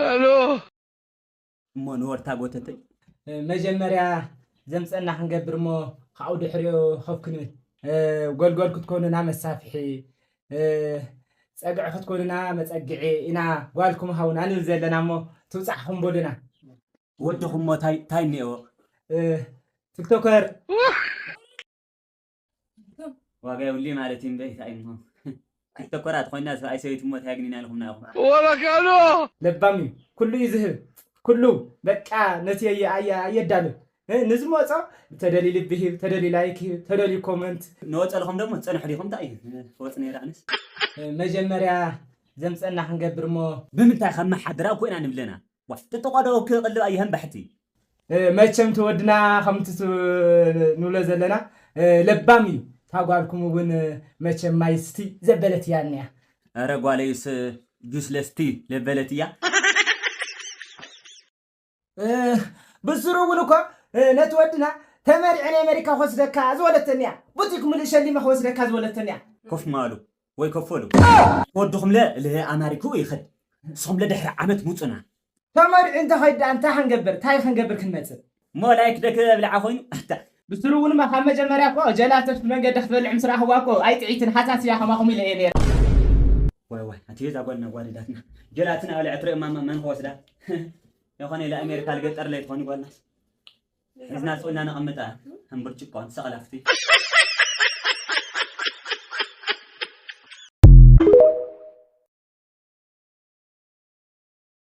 ኣሎ። እሞ ንወርታ ጎተተይ። መጀመርያ ዘምፀና ክንገብር እሞ ካብኡ ድሕሪኡ ከፍ ክንብል። ጎልጎል ክትኮኑና መሳፍሒ፣ ፀግዒ ክትኮኑና መፀግዒ ኢና ጓልኩም ሃውና ንብል ዘለና እሞ ትብፃሕኹም በሉና። ወድኹም እሞ ታይ ታይ እኒኦ? ቲክቶከር። ዋጋ የብሉይ ማለት እዩ እምበይ እንታይ እሞ። ቲክቶከራት ኮይና ሰብኣይ ሰበይቲ እሞ እንታይ ኣግኒና ኢልኹምና ኢኹም። ወበካሎ። ለባም እዩ። ኩሉ እዩ ዝህብ። ኩሉ በቃ ነቲ ኣየ- ኣየ- ኣየዳሉ። ንዝመፆ ተደሊ ልቢ ሂብ፣ ተደሊ ላይክ ሂብ፣ ተደሊ ኮመንት። ንወፀልኹም ደሞ ፀንሑ ዲኹም እንታይ እዩ ክወፅ ነይረ ኣነስ። መጀመርያ ዘምፀና ክንገብር እሞ ብምንታይ ከመሓድራ እኮ ኢና ንብለና። ዋ፣ ጥጥቋ ዶ ክቕልብ ኣየህን ባሕቲ። መቸም ተወድና ከምቲ ስ- ንብሎ ዘለና ለባም እዩ። ታጓልኩም እውን መቸም ማይ ስቲ ዘበለት እያ እኒያ። ኧረ ጓለይስ ጁስ ለስቲ ለበለት እያ። ብስሩ እውን እኮ ነቲ ወድና ተመሪዐ ናይ ኣሜሪካ ክወስደካ ዝበለተኒ እያ። ቡቲክ ምሉእ ሸሊመ ክወስደካ ዝበለተኒ እያ። ኮፍ ማሉ ወይ ከፈሉ። ወድኹምለ ልህ ኣማሪኩ ይኸድ። ንስኹምለ ድሕሪ ዓመት ሙፁና። ተመሪዑ እንተኸይድ ደኣ እንታይ ክንገብር? እንታይ ክንገብር ክንመጽእ? እሞ ላይክ ደክ ብልዓ ኮይኑ ኣታ። ብስሩ እውን ካብ መጀመርያ እኮ ጀላተት ብመንገዲ ክትበልዕ ምስ ረኣኽዋ እኮ ኣይጥዒትን ሓሳስ እያ ከማኹም ኢለ እየ ነይረ። ዋይ ዋይ ኣቲ እዛ ጓልና ጓዲዳትና። ጀላትን ኣብልዐ ትርኢ ማማ መን ክወስዳ? ይኾነ ኢለ ኣሜሪካ ልገጠር ለይ ትኾኒ ጓልና። ሒዝና ስኡልና ነቐምጣ። ከም ብርጭቆ ንሰቐላፍቲ።